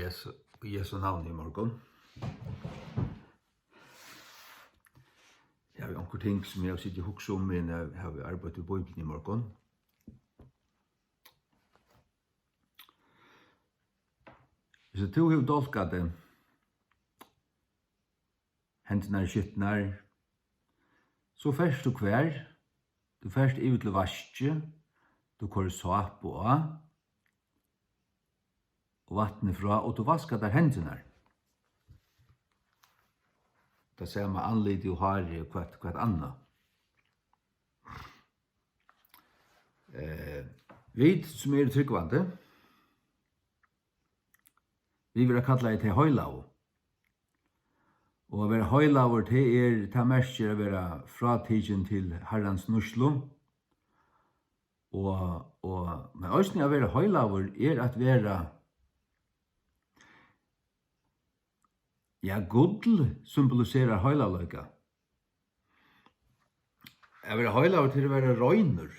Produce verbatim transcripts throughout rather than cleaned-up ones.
Jesu, í Jesu navni í morgun. Eg havi onkur ting, sum eg havi sitið og hugsað um, meðan eg havi arbeitt við Bíbliuni í morgun. Hvis tú hevur dálkað teg, hendurnar skitnar, so fert tú hvar? Tú fert yvir til vaskið, tú koyrir sápu á, og vatnið frá, og tú vaskar tær hendurnar. Tað sama andlitið og hárið og hvat, hvat annað. Eh, vit, sum eru trúgvandi, vit verða kallaði tey heilagu. Og at vera heilagur, tað er, tað merkir at vera frátikin til Harrans nýtslu. Og, og, men eisini at vera heilagur er at vera, ja, gull symboliserar heilagleika. At vera heilagur til at vera reinur.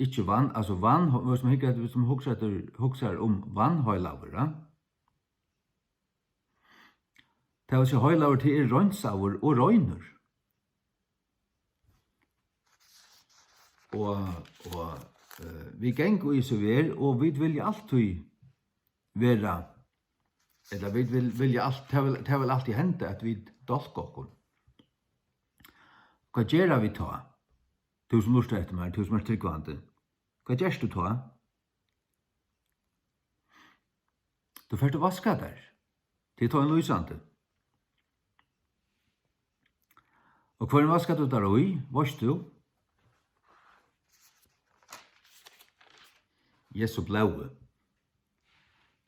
Ikki vann, altso vann, hvis man hyggur eftir, hvis man hugsar eftir, hugsar um vann heilagur, ja? Tað vil siga, heilagur, tað er reinsaður og reinur. Og, og, eh, vit ganga í hesi verð, og vit vilja altíð vera, ella vit vil, vilja alt, tað vil, tað vil altíð henda, at vit dálka okkum. Hvat gera vit tá? Tú sum lurtar eftir mær, tú sum ert trúgvandi, hvat gert tú tá? Tú fert at vaska tær. Tað er tá ein lýsandi. Og hvørjum vaskar tú tær í, veitst tú? Jesu blóði.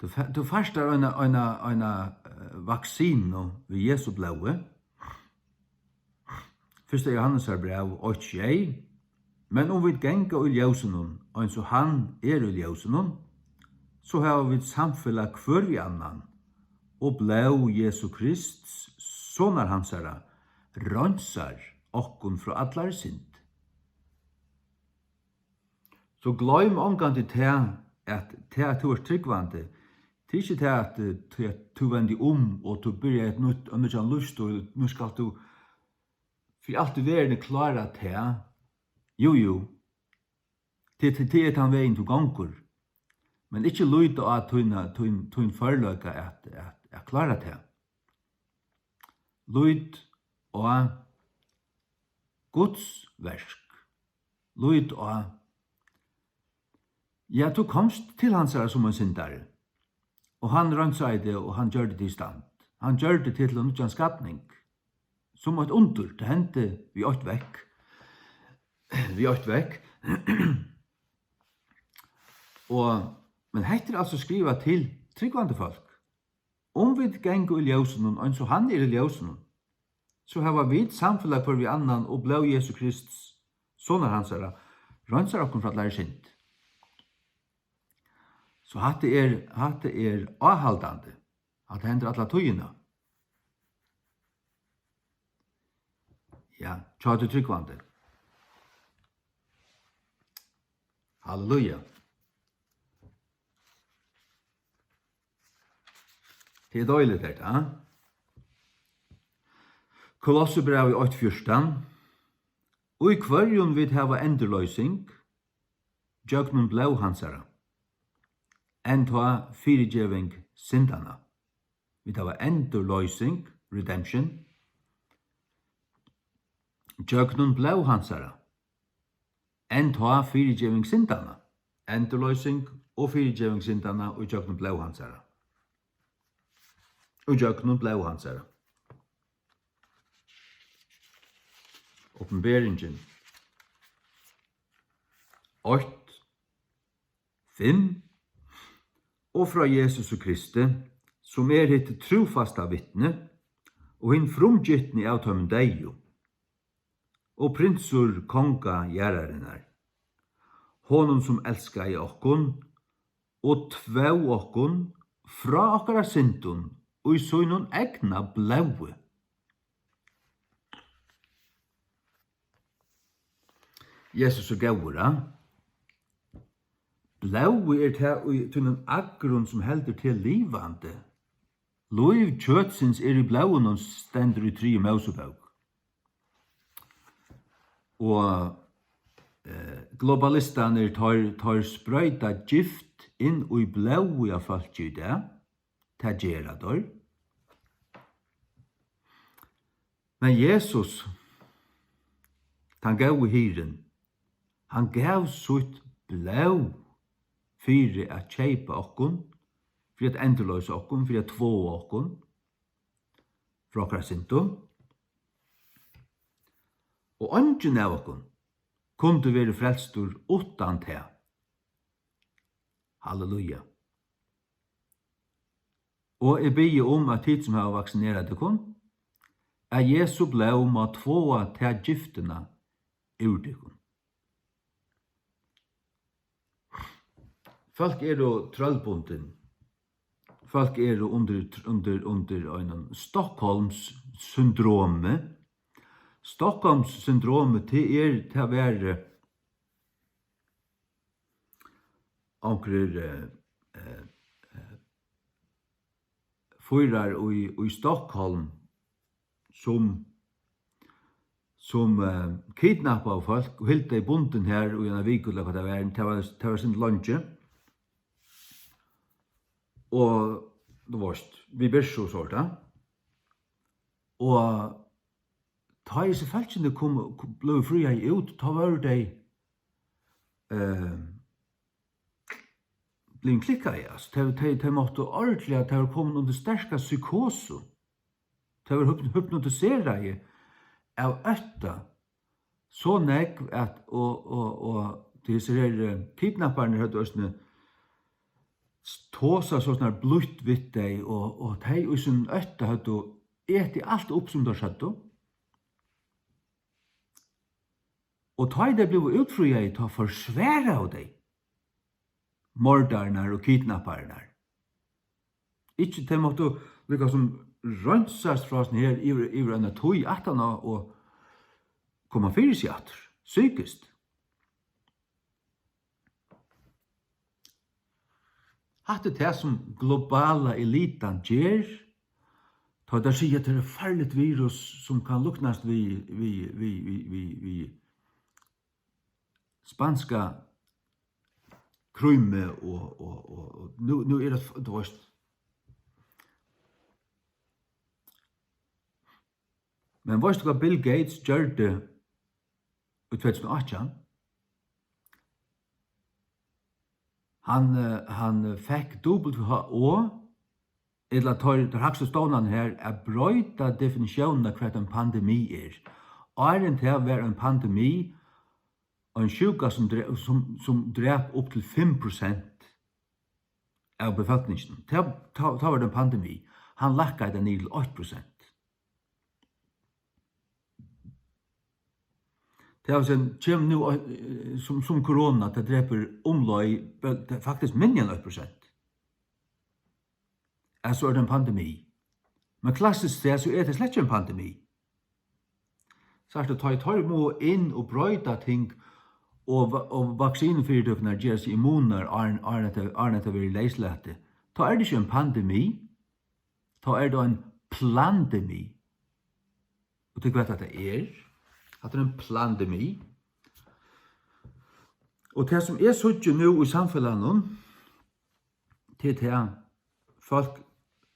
Tú fe-, tú fært tær eina, eina, eina, eh, vaksinu við Jesu blóði. Fyrsta Jóhannesar bræv eitt sjey. Men um vit ganga í ljósinum, eins og hann er í ljósinum, so hava vit samfelag hvør við annan, og blóð Jesu Krists, sonar hansara, reinsar okkum frá allari synd. So gloym ongantíð tað, at tað, at tú ert trúgvandi, tað er ikki tað, at, eh, tí at tú vendir um og tú byrjar eitt nýtt, ein nýggjan lívsstíl, nú skalt tú fyri alt í verðini klára tað. Jú, jú, tað, tað, tað er tann vegin, tú gongur, men ikki líta á tína, tín, tín førleika at, at, at klára tað. Lít á Guds verk. Lít á, ja, tú komst til hansara sum ein syndari, og hann reinsaði teg, og hann gjørdi teg í stand. Hann gjørdi teg til ein nýggjan skapning. Sum eitt undur, tað hendi við eitt vekk. Við eitt vekk. Og, men hetta er altso skrivað til trúgvandi fólk. Um vit ganga í ljósinum, eins og hann er í ljósinum, so hava vit samfelag hvør við annan, og blóð Jesu Krists, sonar hansara, reinsar okkum frá allari synd. So hatta er, hatta er áhaldandi. Hatta hendir alla tíðina. Ja, hjá tí trúgvandi. Halleluja. Tað er deiligt, er tað? Kolossebrævið eitt fjúrtan. Í hvørjum vit hava endurloysing gjøgnum blóð hansara, enn tá fyrigeving syndanna. Vit hava endurloysing, redemption, gjøgnum blóð hansara, enn tá fyrigeving syndanna. Endurloysing og fyrigeving syndanna í gjøgnum blóð hansara. Í gjøgnum blóð hansara. Opinberingin eitt, fimm, og frá Jesusi Kristi, sum er hitt trúfasta vitni, og hin frumgitni av teimum deyðu, og prinsur konga jarðarinnar, honum, sum elskaði okkum og tvó okkum frá okkara syndum í sínum egna blóði. Jesus er góður, a? Blóðið er tað í tínum agrum, sum heldur teg livandi. Lív kjøtsins er í blóðinum, stendur í triðju Mósebók. Og, eh, globalistarnir, teir, teir sproyta gift inn í blóðið á fólki í dag. Tað gera teir. Men Jesus, tann góði hirðin, hann gav sítt blóð fyri at keypa okkum, fyri at endurloysa okkum, fyri at tváa okkum frá okkara syndum. Og eingin av okkum kundi verið frelstur uttan tað. Halleluja. Og eg biði um, at tit, sum hava vaksinerað tykkum, at Jesu blóð má tváa ta giftina úr tykkum. Fólk eru trøllbundin. Fólk eru undir, undir, undir einum Stockholms-syndromi. Stockholms-syndromi, tað er, tað var, eh, onkrir, eh, eh, eh, fýrar í, í Stockholm, sum, sum, eh, kidnappaðu fólk og hildu tey bundin har í eina viku, ella hvat tað var. Tað var, tað var sindur leingi. Og, tú veist, við byrsu og sovorðið, ja. Og tá hesi fólkini komu, blivu fríað út, tá vóru tey, eh, blivin klikkaði, altso. Tey, tey, tey máttu ordiliga, tey vóru komin undir sterka psykosu. Tey vóru hyp-, hypnotiseraði av ótta. So nógv at, og, og, og hesir her, eh, kidnappararnir høvdu eisini s-, tosað so snar blítt við tey, og, og tey í sínum ótta høvdu etið alt upp, sum teir søgdu. Og tá ið tey blivu útfríaði, tá forsvaraðu tey mordararnar og kidnappararnar. Ikki, tey máttu líka sum reinsast frá sum her yvir, yvir eina tíð aftan á og koma fyri seg aftur, psykiskt. Hatta er tað, sum globala elitan ger, tá teir siga, at tað er farligt virus, sum kann líknast við, við, við, við, við, við spanska krími og, og, og, og nú, nú er tað, tú veist. Men veitst tú, hvat Bill Gates gjørdi í tvey túsund og átjan? Hann, eh, hann fekk W H O, ella teir, teir hægstu stovnarnir her, at broyta definitiónina, hvat ein pandemi er. Áðrenn tað var ein pandemi ein sjúka, sum dre-, sum, sum drap upp til fimm prosent av befólkninginum. Tá, tá, tá var tað ein pandemi. Hann lækkaði tað niður til eitt prosent. Tað vil siga, kemur nú, eh, sum, sum korona, tað drepur umleið, be-, tað er faktiskt minni enn eitt prosent. At so er tað ein pandemi. Men klassiskt sett, so er tað slett ikki ein pandemi. Sært tú, tá ið teir mugu inn og broyta ting, og va-, og vaksinufyritøkurnar gera seg immunar, áðrenn, áðrenn hetta, áðrenn hetta verður leyslatið, tá er tað ikki ein pandemi, tá er tað ein plandemi. Og tú, hvat hetta er? Hatta er ein plandemi. Og tað, sum eg síggi nú í samfelagnum, tað er tað, fólk,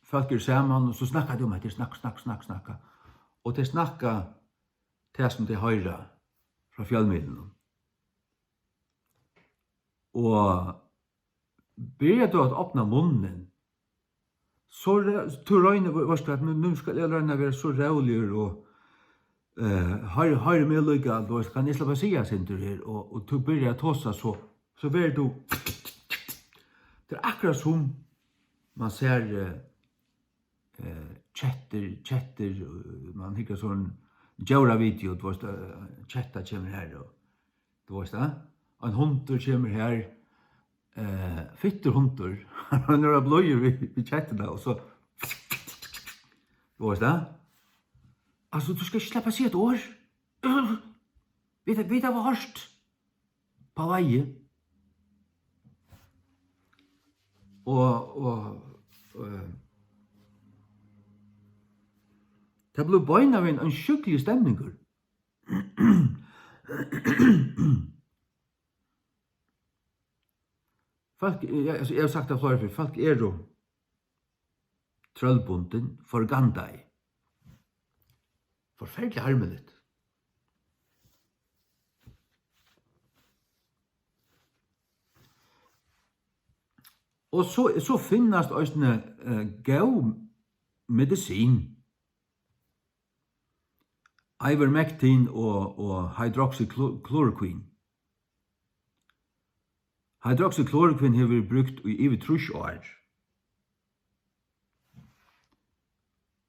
fólk eru saman, og so snakka tey um hetta, snakka, snakka, snakka, snakka. Og tey snakka tað, sum tey hoyra frá fjølmiðlunum. Og byrjar tú at opna munnin, so re-, tú roynir, ve-, veitst tú hvat, nú, nú skal eg royna at vera so róligur og, eh, hoyr, hoyr meg líka, tú veitst, kann eg sleppa at siga eitt sindur her, og, og tú byrjar at tosa, so, so verður tú, tað er akkurát sum man sær, eh, eh, kettir, kettir, eh, man hyggur sovorðin djóravideo, tú veitst, eh, ketta kemur har, og, tú veitst tað, ein hundur kemur har, eh, fittur hundur, hann er blíður við, við kettuna, og so, tú veitst tað, altso, tú skalt ikki sleppa at siga eitt orð, vit, vit hava hoyrt, Pavai. Og, og, øh, tað bleiv beinanvegin ein sjúkligur stemningur. Fólk, eg, eg, eg havi sagt tað fleiri ferð, fólk eru trøllbundin, forgandaði. Forferdiliga harmiligt. Og so, so finnast eisini, eh, góð medisin. Ivermectin og, og hydroxychloroquine. Hydroxychloroquine hevur verið brúkt í yvir trýss ár.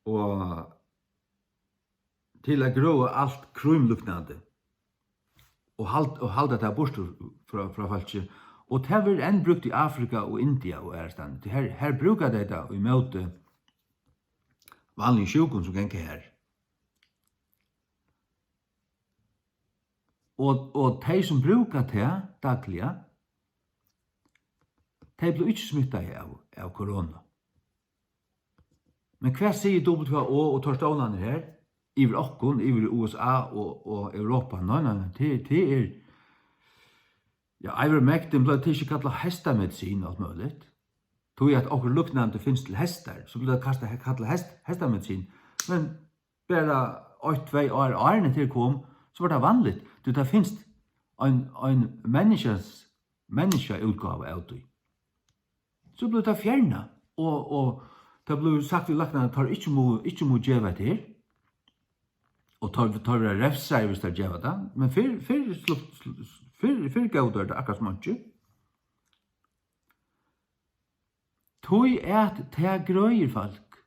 Og til at grøða alt krímlíknandi og hald-, og halda tað burtur frá, frá fólki. Og tað verður enn brúkt í Afrika og India og aðrastaðni. Tí her, her brúka tey tað ímóti vanligum sjúkum, sum ganga har. Og, og tey, sum brúka tað dagliga, tey blíva ikki smittaði av, av korona. Men hvat sigur W H O og teir stovnarnir her yvir okkum, yvir í U S A og, og Europa? Nei, nei, nei, tað, tað er, ja, ivermectin bleiv, tað er ikki kallað hestamedisin og alt møguligt. Tí at okkurt líknandi finst til hestar, so bleiv tað kastað, kallað hest-, hestamedisin. Men bara eitt, tvey ár, áðrenn hetta her kom, so var tað vanligt. Tí tað finst ein, ein menniskjas, menniskjaútgáva av tí. So bleiv tað fjerna, og, og tað bleiv sagt við læknarnar, at teir ikki mugu, ikki mugu geva hetta her. Og teir, teir verða revsaðir, viss teir geva tað. Men fyrr, fyrr, slu-, slu-, fyrr, fyrr góvu teir tað akkurát sum einki. Tí at tað grøðir fólk.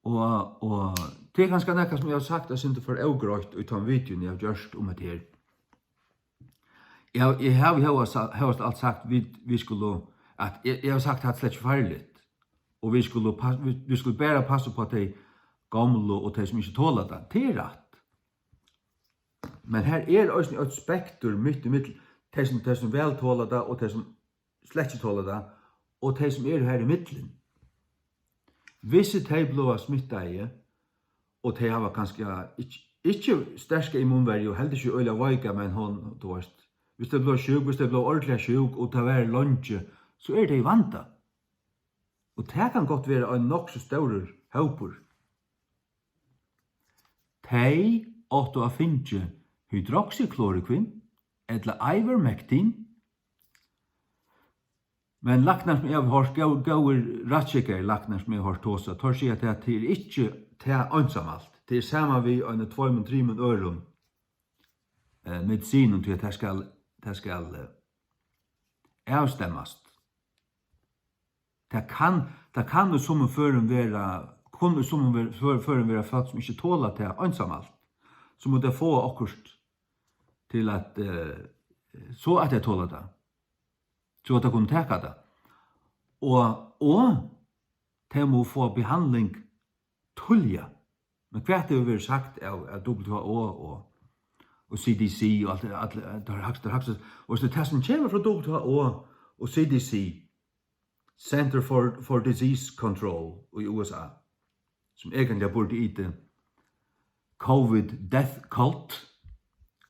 Og, og tað er kanska nakað, sum eg havi sagt, eitt sindur for ógreitt í teimum videoum, eg havi gjørt um hetta her. Eg havi, eg havi hóast, hóast alt sagt, vit, vit skulu, at eg, eg havi sagt, at tað er slett ikki farligt. Og vit skulu pa-, vit, vit skulu bara passa upp á tey gomlu og tey, sum ikki tola tað. Tað er rætt. Men her er eisini eitt spektur mitt ímillum, tey sum, tey sum væl tola tað, og tey sum slett ikki tola tað, og tey sum eru har ímillum. Hvis tey blíva smittaði, og tey hava kanska ikki, ikki sterka immunverju, og heldur ikki øgiliga veika, men hon, tú veist, hvis tey blíva sjúk, hvis tey blíva ordiliga sjúk, og tað varir leingi, so eru tey í vanda. Og tað kann gott vera ein nokk so stórur hópur. Tey áttu at fingið hydroxychloroquin ella ivermectin, men læknar, sum eg havi hoyrt, góð-, góðir rættskikkaðir læknar, sum eg havi hoyrt tosa, teir siga, at tað er ikki tað einsamalt. Tað er saman við einum, tveimum, trimum øðrum, eh, medisinum, tí at tað skal, tað skal, eh, avstemmast. Tað kann, tað kann í summum førum vera, kunnu í summum ver-, før-, førum vera fólk, sum ikki tola tað einsamalt. So mugu tey fáa okkurt til at, eh, so at tey tola tað. So at tey kunnu taka tað. Og, og tey mugu fáa behandling tíðliga. Men hvat hevur verið sagt av, av W H O og, og C D C og alt, alt, alt, teir hægstu, teir hægstu, og so tað, sum kemur frá W H O og C D C, Center for, for Disease Control í U S A, sum eigentliga burdi itið Covid Death Cult,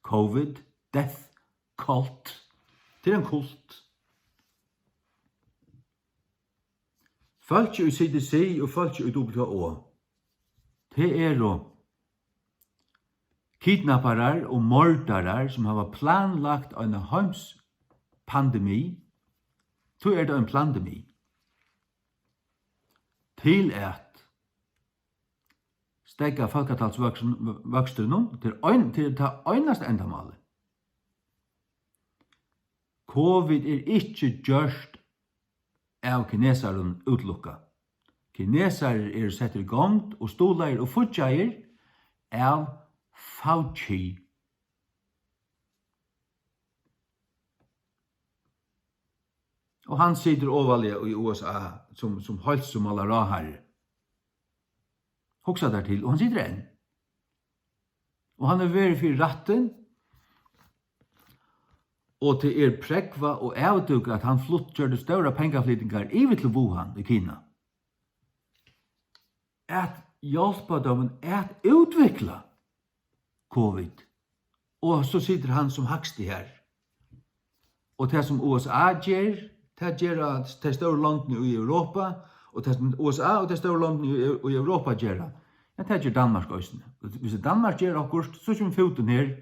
Covid Death Cult, tað er ein kult. Fólki í C D C og fólki í W H O, tað eru kidnapparar og mordarar, sum hava planlagt eina heimspandemi, tí er tað ein plandemi, til at steðga fólkatalsvøkstrinum, til ein, til tað einasta endamálið. Covid er ikki gjørt av kinesarum útlukka. Kinesarar eru settir í gongd og stuðlaðir og fíggjaðir av Fauci. Og hann situr ovarlaga í U S A sum, sum heilsumálaráðharri. Hugsa tær til, og hann situr enn. Og hann hevur verið fyri rættin. Og tað er prógvað og avdúkað, at hann flutt, gjørdi stórar pengaflytingar yvir til Wuhan í Kina. At hjálpa teimum at útvikla covid. Og so situr hann sum hægsti har. Og tað, sum U S A ger, tað gera tey stóru londini í Europa, og tað, sum U S A og tey stóru londini í, í Europa gera, ja, tað ger Danmark eisini. Hvis Danmark ger okkurt, so kemur fútin her,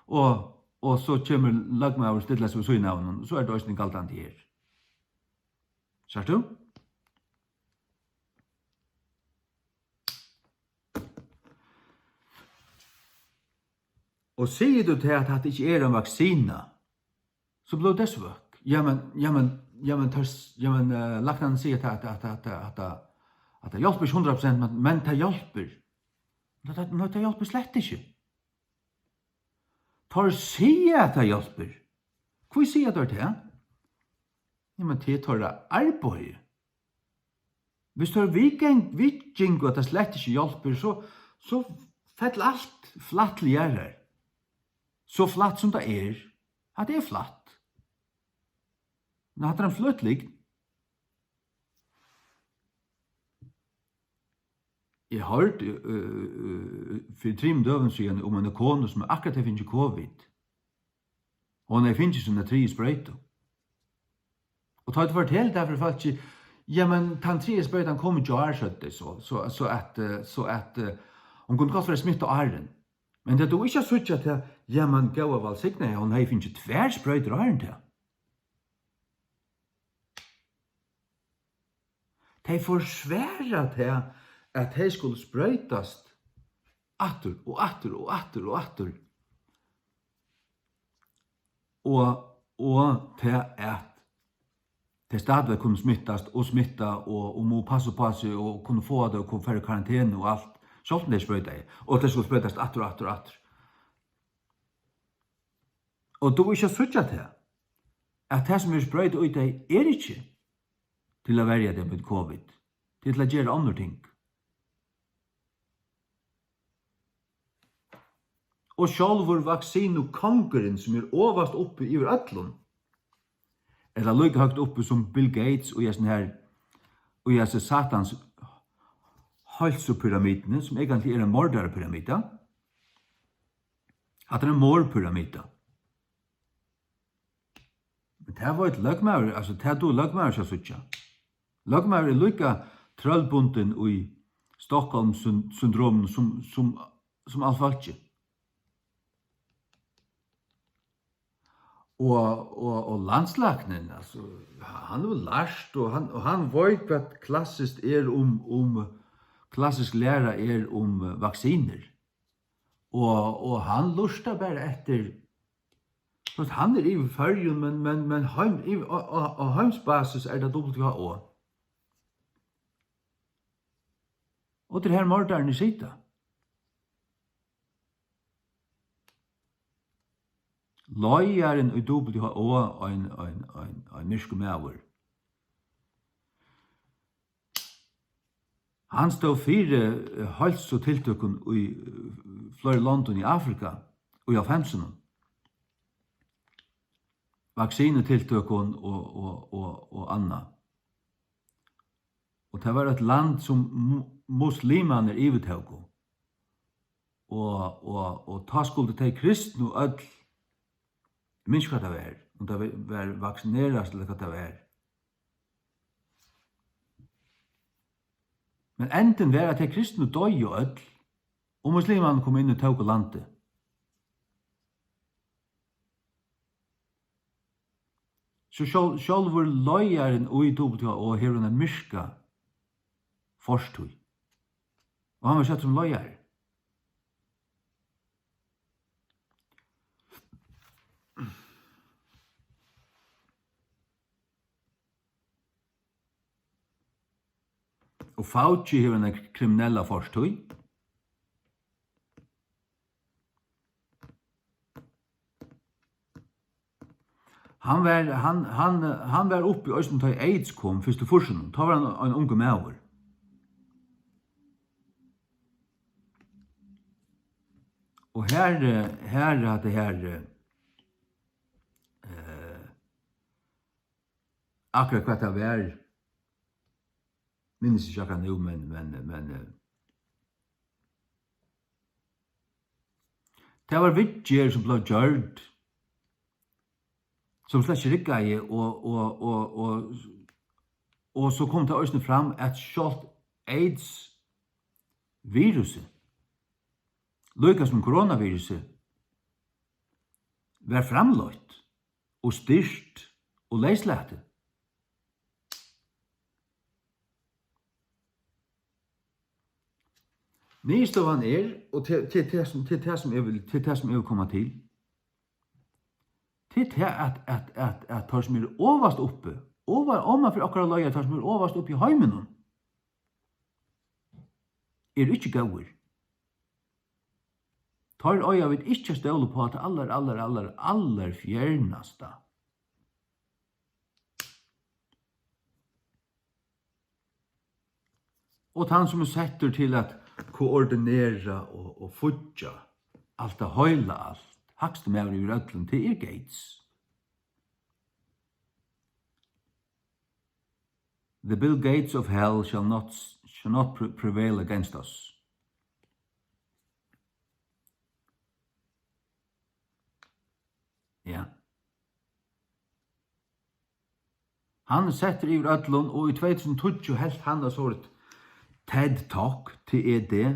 og, og so kemur løgmaður og stillar seg við síðuna av honum, so er tað eisini galdandi her. Sært tú? Og sigur tú til, at hatta ikki er ein vaksina, so blívur tað svøkk. Jamen, jamen, jamen, tør, jamen, eh, læknarnir siga, at, at, at, at, at, at, at tað hjálpir ikki hundrað prosent, men, men tað hjálpir. Men tað, men tað hjálpir slett ikki. Teir siga, at tað hjálpir. Hví siga teir tað? Jamen, tað er teirra arbeiði. Hvis teir viðgeng-, viðgingu, at tað slett ikki hjálpir, so, so fell alt flatt til jarðar. So flatt, sum tað er. Hatta er flatt. Men hatta er ein fløt lygn. Eg hoyrdi, øh, øh, fyri trimum døgum síðan um eina konu, sum akkurát hevði fingið covid. Hon hevði fingið sína triðju sproytu. Og tá eg forteldi tað fyri fólki, jamen, tann triðja sproytan kom í gjár, søgdu tey so, so, so at, øh, so at, øh, hon kundi gott vera smittað áðrenn. Men tað duga ikki at síggja tað, jamen, góða vælsignaða, hon hevði fingið tvær sproytur áðrenn tað. Tey forsvara tað, at tey skulu sproytast aftur og aftur og aftur og aftur. Og, og tað, at tey stadigvæk kunnu smittast og smitta og, og mugu passa upp á seg og kunnu fáa tað og kunnu fara í karantenu og alt, sjálvt um tey sproytaði. Og tey skulu sproytast aftur og aftur og aftur. Og tú ikki at síggja tað, at tað, sum er sproytað í tey, er ikki til at verja teg mot covid. Tað er til at gera onnur ting. Og sjálvur vaksinukongurin, sum er ovast uppi yvir øllum, ella líka høgt uppi sum Bill Gates og í hesum her, og í hesi satans heilsupyramiduni, sum eigentliga er ein mordarapyramida. Hatta er ein morðpyramida. Men tað veit løgmaður, altso, tað dugir løgmaður ikki at síggja. Løgmaður er líka trøllbundin í Stockholm syn-, syndrominum sum, sum, sum alt fólkið. Og, og, og landslæknin, altso, hann hevur lært, og hann, og hann veit, hvat klassiskt er um, um, klassisk læra er um, eh, vaksinur. Og, og hann lurtar bara eftir, so hann er yvir Føroyum, men, men, men heim, yvir, á, á, á heimsbasis er tað W H O. Og tað er her mordararnir sita. Leiðarin í W H O, ein, ein, ein, ein myrkur maður. Hann stóð fyri, eh, heilsutiltøkum í, eh, fleiri londum í Afrika í hálvfemsunum. Vaksinutiltøkum og, og, og, og annað. Og tað var eitt land, sum mu-, muslimarnir yvirtóku. Og, og, og tá skuldu tey kristnu øll, eg minnist ikki, hvat tað var, um tað var, var vaksinerast, ella hvat tað var. Men endin var, at tey kristnu doyðu øll, og muslimarnir komu inn og tóku landið. So sjálv-, sjálvur leiðarin í W H O hevur eina myrka fortíð. Og hann var settur sum leiðari. Og Fauci hevur eina kriminella fortíð. Hann var, hann, hann, hann var uppi eisini, tá ið AIDS kom, fyrst í fýrsunum. Tá var hann ein ungur maður. Og her, eh, her, hatta her, eh, Akkurát hvat tað var, minnist ikki akkurát nú, men, men, men, eh, tað var viðgerð, sum bleiv gjørd, sum slett ikki riggaði, og, og, og, og, og so kom tað eisini fram, at sjálvt aids virusið, líka sum koronavirusið, var framleitt og styrt og leyslatið. Niðurstøðan er, og til, til, til, sum- til tað sum eg vil, til tað sum eg vil koma til, til tað at, at, at, at teir sum eru ovast uppi, ova-, oman fyri okkara leiðar, teir sum eru ovast uppi í heiminum, eru ikki góðir. Teir eiga vit ikki at stóla upp á, tað allar, allar, allar, allar fjernasta. Og tann, sum er settur til at koordinera og, og fíggja alt tað heila, alt, hægsti maður yvir øllum, tað er Gates. The Bill Gates of hell shall not, shall not pre- prevail against us. Ja. Hann er settur yvir øllum, og í tvey túsund og tíggju helt hann eitt sovorðið TED Talk, T E D,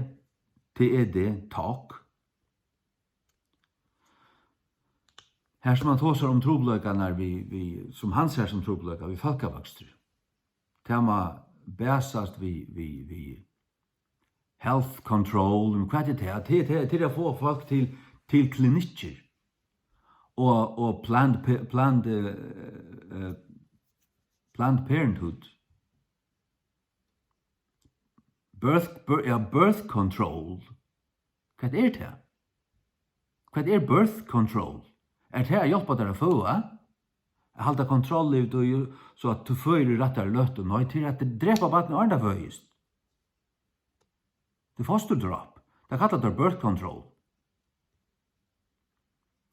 T E D Talk. Har sum hann tosar um trupulleikarnar við, við, sum hann sær sum trupulleika við fólkavøkstri. Tað má basast við, við, við health control, men hvat er tað? Tað er, tað er, tað er at fáa fólk til, til klinikkir og, og Planned Pa-, Planned, eh, eh, Planned Parenthood. Birth, bir-, ja, birth control. Hvat er tað? Hvat er birth control? Er tað at hjálpa tær at føða? At halda kontroll yvir tí, so at tú føðir í rættari løtu? Nei, tað er at drepa barnið áðrenn tað føðist. Tað er fosturdráp. Tað kalla teir birth control.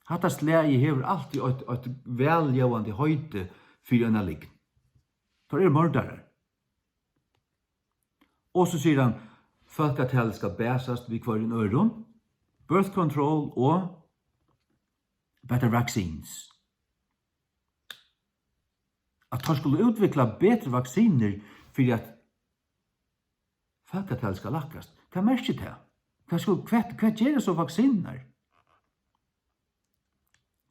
Hatta slagið hevur altíð eitt, eitt vælljóðandi heiti fyri eina lygn. Teir eru mordarar. Og so sigur hann, fólkatalið skal basast við hvørjum øðrum, birth control og better vaccines. At teir skulu útvikla betri vaksinir fyri at fólkatalið skal lækkast. Hvat merkir tað? Hvat skulu, hvat, hvat gera so vaksinurnar?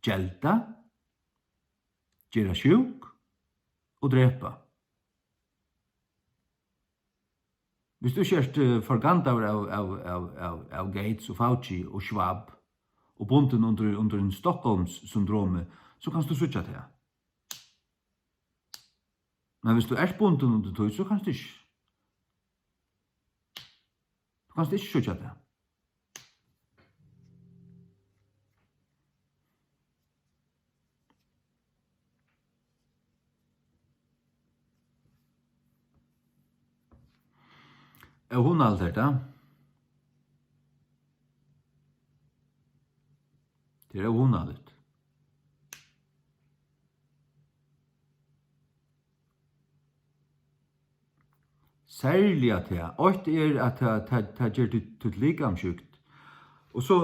Gelda, gera sjúk og drepa. Viss tú ikki ert, eh, forgandaður av, av, av, av, av Gates og Fauci og Schwab og bundin undir, undir ein Stockholmssyndromi, so kanst tú síggja tað. Men viss tú ert bundin undir tí, so kanst tú ikki, tú kanst ikki síggja tað. Óhugnaligt er tað. Tað er óhugnaligt. Serliga tað. Eitt er, at tað, tað, tað ger títt, títt likam sjúkt. Og so,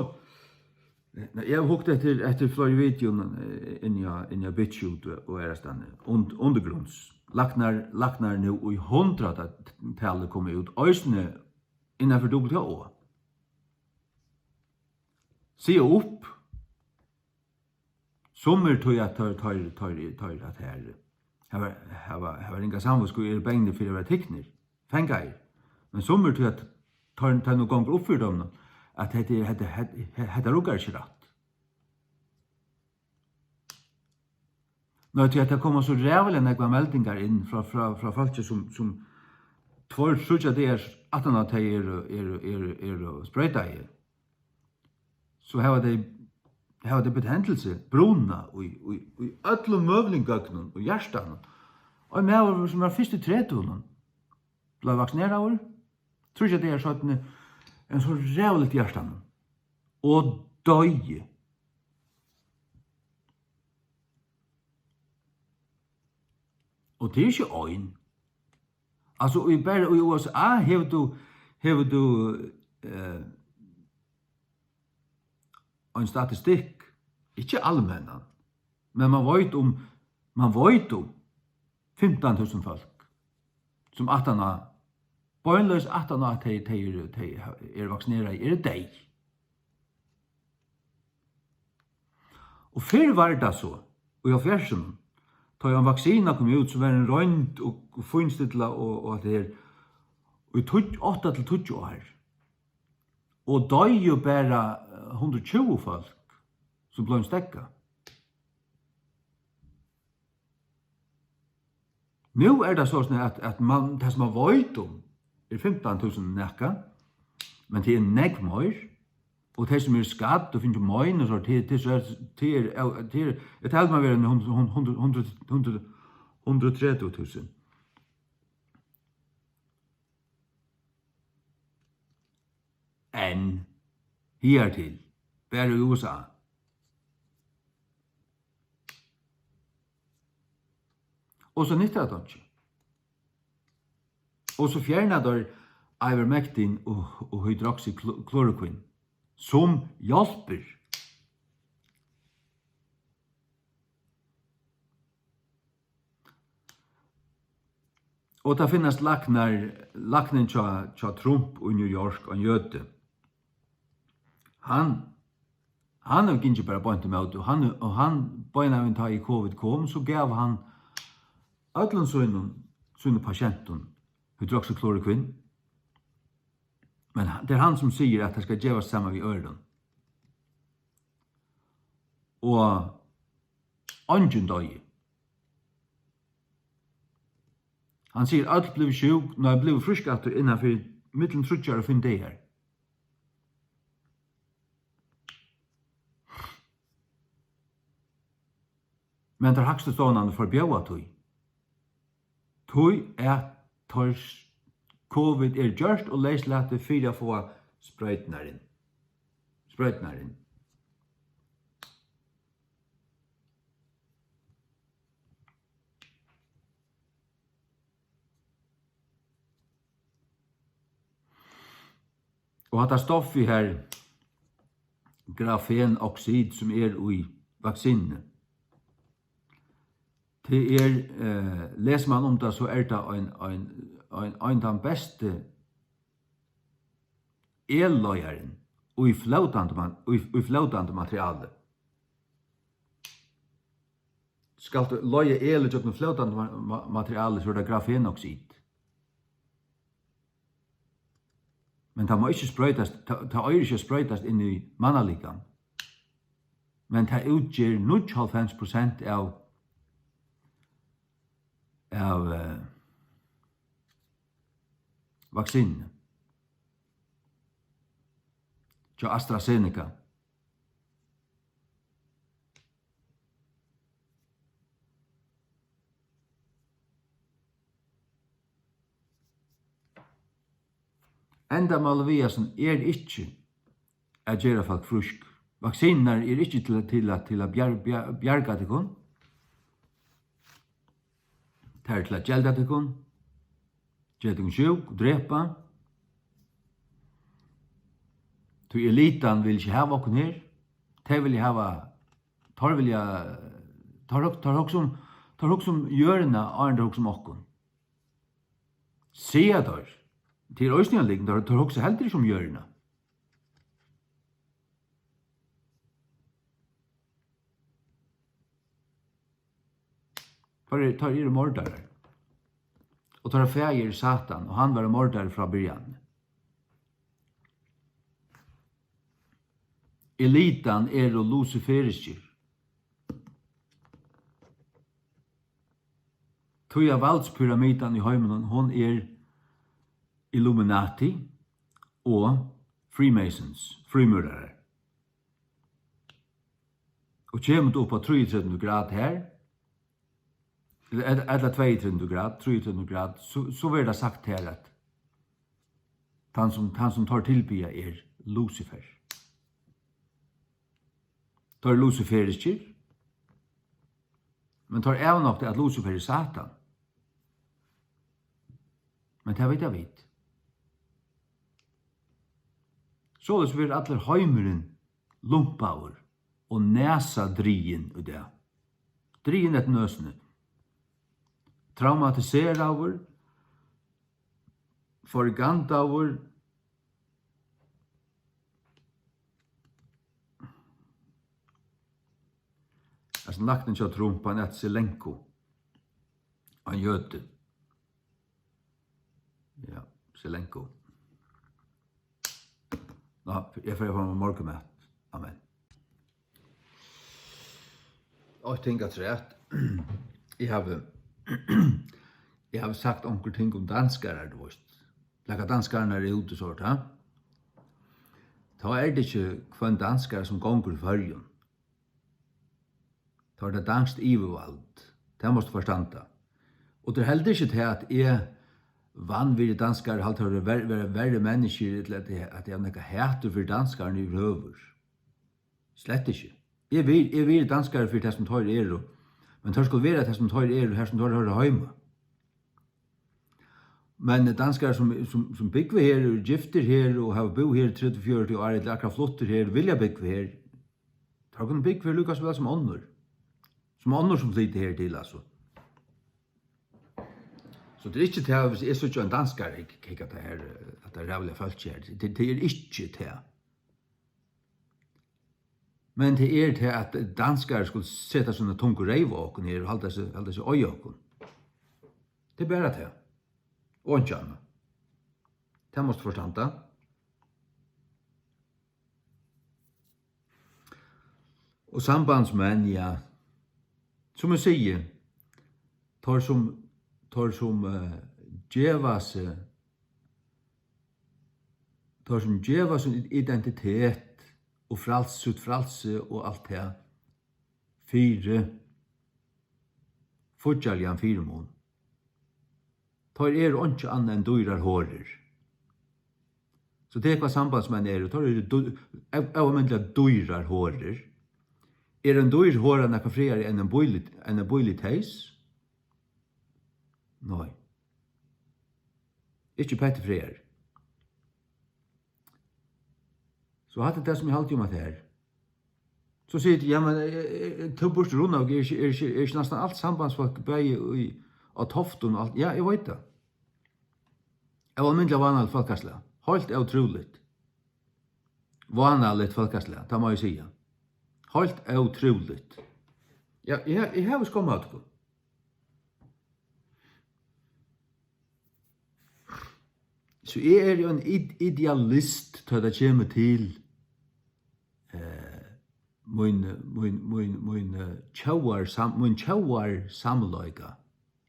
eg havi hugt eftir, eftir fleiri videoum, eh, inni á, inni á BitChute og, og aðrastaðni, und-, undirgrunds. Læknar, læknar nú í hundraðatali koma út, eisini innan fyri W H O. Siga upp. Summir tí at teir, teir, teir, teir at her hava, hava, hava ringa samvitsku, eru bangnir fyri at verða tiknir, fangaðir. Men summir tí at teir, teir nú gongur upp fyri teimum, at hetta er, hetta, hetta, hetta ruggar ikki rætt. Nei, tí at tað koma so ræðuliga nógvar meldingar inn frá, frá, frá fólki, sum, sum tveir, tríggjar dagar aftan á tey eru, eru, eru, eru sproytaði, so hava tey, hava tey betendilsi, bruna í, í, í øllum møguligum gøgnum, í hjartanum. Ein maður, sum var fyrst í tretivunum, bleiv vaksineraður, tríggjar dagar seinni, ein so ræðuligt í hjartanum, og doyði. Og tað er ikki ein. Altso, í, bara í U S A hevur tú, hevur tú, eh, ein statistikk, ikki almennan, men man veit um, man veit um fimtan túsund fólk, sum aftan á, beinleiðis aftan á, at tey, tey eru, tey eru vaksineraði, eru deyð. Og fyrr var tað so, í hálvfjerðsunum, tá ein vaksina kom út, so var hon roynd og, og fínstillað og, og alt tað her, í tíggju, átta til tíggju ár. Og doyðu bara, eh, hundrað og tjúgu fólk, sum bleiv steðgað. Nú er tað soleiðis, at, at man, tað sum man veit um, er fimtan túsund nakað, men tað er nógv meir, og tey sum eru skadd og fingið mein og so, tað, tað, tað er, tað er, tað heldur man vera hundrað, hundrað, hundrað, hundrað og tretivu túsund. Enn higartil, bara í U S A. Og so nyttar tað einki. Og so fjerna teir ivermectin og, og hydroxychloroquine, sum hjálpir. Og tað finnast læknar, læknin hjá, hjá Trump í New York, ein jødi. Hann, hann hevur gingið bara beint ímóti, og hann, og hann beinanvegin tá ið covid kom, so gav hann øllum sínum, sínum patientum hydroxychloroquine. Men hann, tað er hann, sum sigur, at tað skal gevast saman við øðrum. Og eingin doyði. Hann sigur, øll blivu sjúk, nei, blivu frísk aftur innan fyri millum tríggjar og fimm dagar. Men teir hægstu stovnarnir forbjóða tí. Tí at teir s-, covid er gjørt og leyslatið fyri at fáa sproyturnar inn. Sproyturnar inn. Og hatta stoffið her, grafenoksid, sum er í vaksinuni, tað er, eh, lesur mann um tað, so er tað ein, ein, ein, ein tann besti elleiðarin í flótandi man-, í, í flótandi materiali. Skalt tú leiða el ígjøgnum flótandi ma-, ma-, materiali, so er tað grafenoksid. Men tað má ikki sproytast, tað, tað eigur ikki at sproytast inn í mannalíkam. Men tað útger níggjuoghálvfems prosent av, av, eh, vaksinuni. Hjá AstraZeneca. Endamálið við hasum er ikki at gera fólk frísk. Vaksinurnar eru ikki til, til at, til at bjar-, bjar-, bjarga tykkum. Tað er til at gelda tykkum, gera tykkum sjúk og drepa. Tí elitan vil ikki hava okkum her. Tey vilja hava, teir vilja, teir hug-, teir hugsa um, teir hugsa um jørðina, áðrenn teir hugsa um okkum. Siga teir. Tað er eisini ein lygn, teir, teir hugsa heldur ikki um jørðina. Teir eru, teir eru mordarar. Og teirra faðir er Satan, og hann var ein mordari frá byrjan. Elitan eru lusiferiskir. Tí at valdspyramidan í heiminum, hon er Illuminati og Freemasons, frímúrarar. Og kemur tú upp á trýogtretivu grad her, ella, ella tveyogtretivu grad, trýogtretivu grad, so, so verður tað sagt her, at tann sum, tann sum teir tilbiðja, er Lucifer. Teir eru lusiferiskir, men teir avnokta, at Lucifer er Satan. Men tað vita vit. Soleiðis verður allur heimurin lumpaður og nasadrigin í dag. Drigin eftir nøsini. Traumatiseraður, forgandaður. Hasin læknin hjá Trump, hann æt Zelenko. Ein jødi. Ja, Zelenko. Ná, eg fari at fáa mær morgunmat. Amen. Eitt ting afturat. Eg havi, eg havi sagt onkur ting um danskarar, tú veist. Nakað danskararnar eru úti, so er tað. Tá er tað ikki hvønn danskara, sum gongur í Føroyum. Tá er tað danskt yvirvald. Tað mást tú forstanda. Og tað er heldur ikki tað, at eg vanvirði danskarar, haldi, teir vera ver-, vera verri menniskjur, ella at eg, at eg havi nakað hatur fyri danskararnar yvirhøvur. Slett ikki. Eg vir-, eg virði danskarar fyri tað, sum teir eru. Men teir skulu vera tað, sum teir eru, har sum teir hoyra heima. Men danskarar, sum, sum, sum búgva her, eru giftir her og hava búð her í tretivu, fjøruti ár, ella akkurát fluttir her, vilja búgva her, teir kunnu búgva her líka so væl sum onnur. Sum onnur, sum flyta her til, altso. So tað er ikki tað, viss eg síggi ein danskara, eg hyggi at tað her, at tað er ræðuliga fólk her. Tað, tað er ikki tað. Men tað er tað, at danskarar skulu seta sína tungu reyv á okkum her og halda seg, halda seg á okkum. Tað er bara tað. Og einki annað. Tað mást tú forstanda. Og sambandsmenn, ja. Sum eg sigi, teir sum, teir sum, eh, geva seg, teir sum geva sín identitet og frals-, sítt frælsi og alt tað fyri fíggjarligan fyrimun. Teir eru einki annað enn dýrar horur. So tað er hvat sambandsmenn eru, teir eru dý-, ó-, óalmindiliga dýrar horur. Er ein dýr hora nakað frægari enn ein bílig, enn ein bílig teys? Nei. Ikki petti frægari. So hatta er tað, sum eg haldi um hatta her. So sigur tú, ja, men, eh, eh, eh, tú burtur rundan, er ikki, er ikki, er ikki næstan alt sambandsfólk bæði í, á Toftum og alt? Ja, eg veit tað. Óalmindiliga vánaligt fólkaslag. Heilt ótrúligt. Vánaligt fólkaslag, tað má eg siga. Heilt ótrúligt. Ja, eg, eg havi skomm av tykkum. So eg eri ein id-, idealist, tá tað kemur til, eh, mín, mín, mín, mín, eh, tjóðarsam-, mín tjóðarsamleika.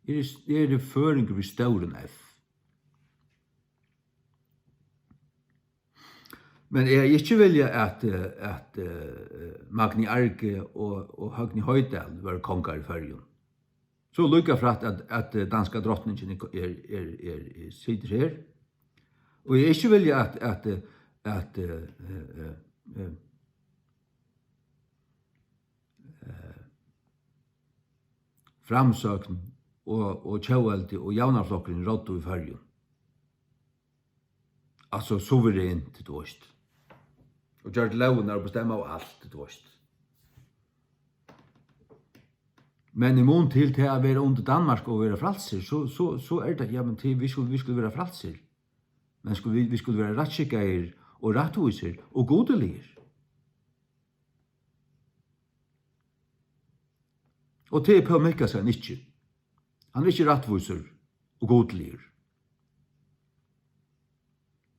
Eg eri, eg eri føroyingur við stórum F. Men eg hevði ikki viljað, at, eh, at, eh, Magni Arge og, og Høgni Hoydal vóru kongar í Føroyum. So líka frægt at, at, eh, danska drotningin er, er, er, er, situr her. Og eg hevði ikki viljað, at, at, eh, at, eh, eh, eh, eh, eh, Framsókn og, og Tjóðveldi og Javnaðarflokkurin ráddu í Føroyum. Altso suverent, tú veist. Og gjørdu lógirnar og bestemma og alt, tú veist. Men í mun til tað at vera undir Danmark og vera frælsir, so, so, so er tað, ja, men til, vit skulu, vit skulu vera frælsir. Men skulu, vit, vit skulu vera rættskikkaðir og rættvísir og gudiligir. Og tað er Poul Mikkelsen ikki. Hann er ikki rættvísur og gudiligur.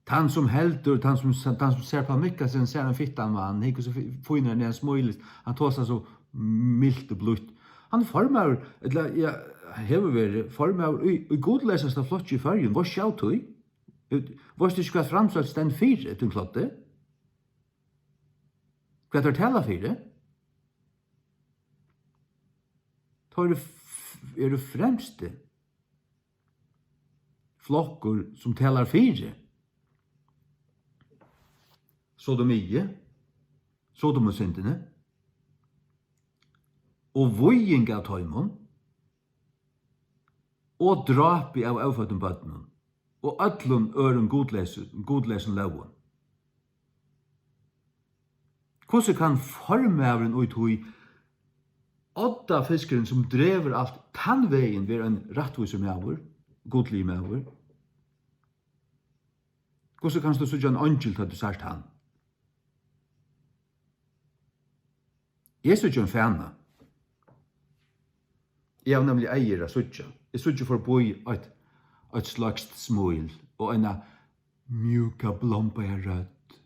Tann sum heldur, tann sum, tann sum sær Poul Mikkelsen, sær ein fittan mann, hann hyggur so fi-, fínur, hann smílist, hann tosar so milt og blítt. Hann er formaður, ella, ja, hevur verið formaður í, í gudleysasta flokki í Føroyum. Veitst tú av tí? Veitst tú ikki, hvat Framsókn stendur fyri, tín kloddi? Hvat teir tala fyri? Teir eru f-, eru fremsti flokkur, sum talar fyri sodomi, sodomusyndini og víging av teimum og drápi av óføddum børnum. og øllum øðrum gudleysum, gudleysum lógum. Hvussu kann formaðurin í tí oddafiskurin, sum dregur alt tann vegin, vera ein rættvísur maður, gudligur maður? Hvussu kanst tú síggja ein eingil, tá tú sært hann? Eg síggi ein fana. Eg havi nemliga eygu at síggja. Eg síggi forbí eitt, eitt sløkst smíl og eina mjúka, blombaða rødd.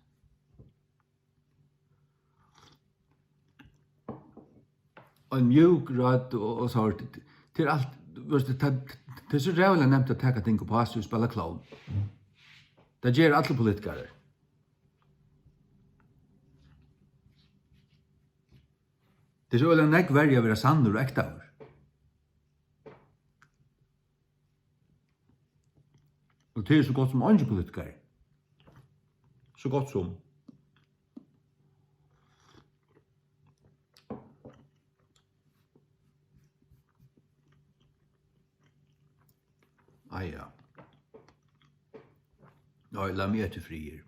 Ein mjúk rødd og, og so, tað er alt, veitst tú, tað, tað er so ræðuliga nemt at taka ting upp á seg og spæla klovn. Tað gera allir politikarar. Tað er so øgiliga nógv verri at vera sannur og ektaður. Og tað er so gott sum eingin politikari. So gott sum. Áh, ja. Nei, lat meg eftir friður.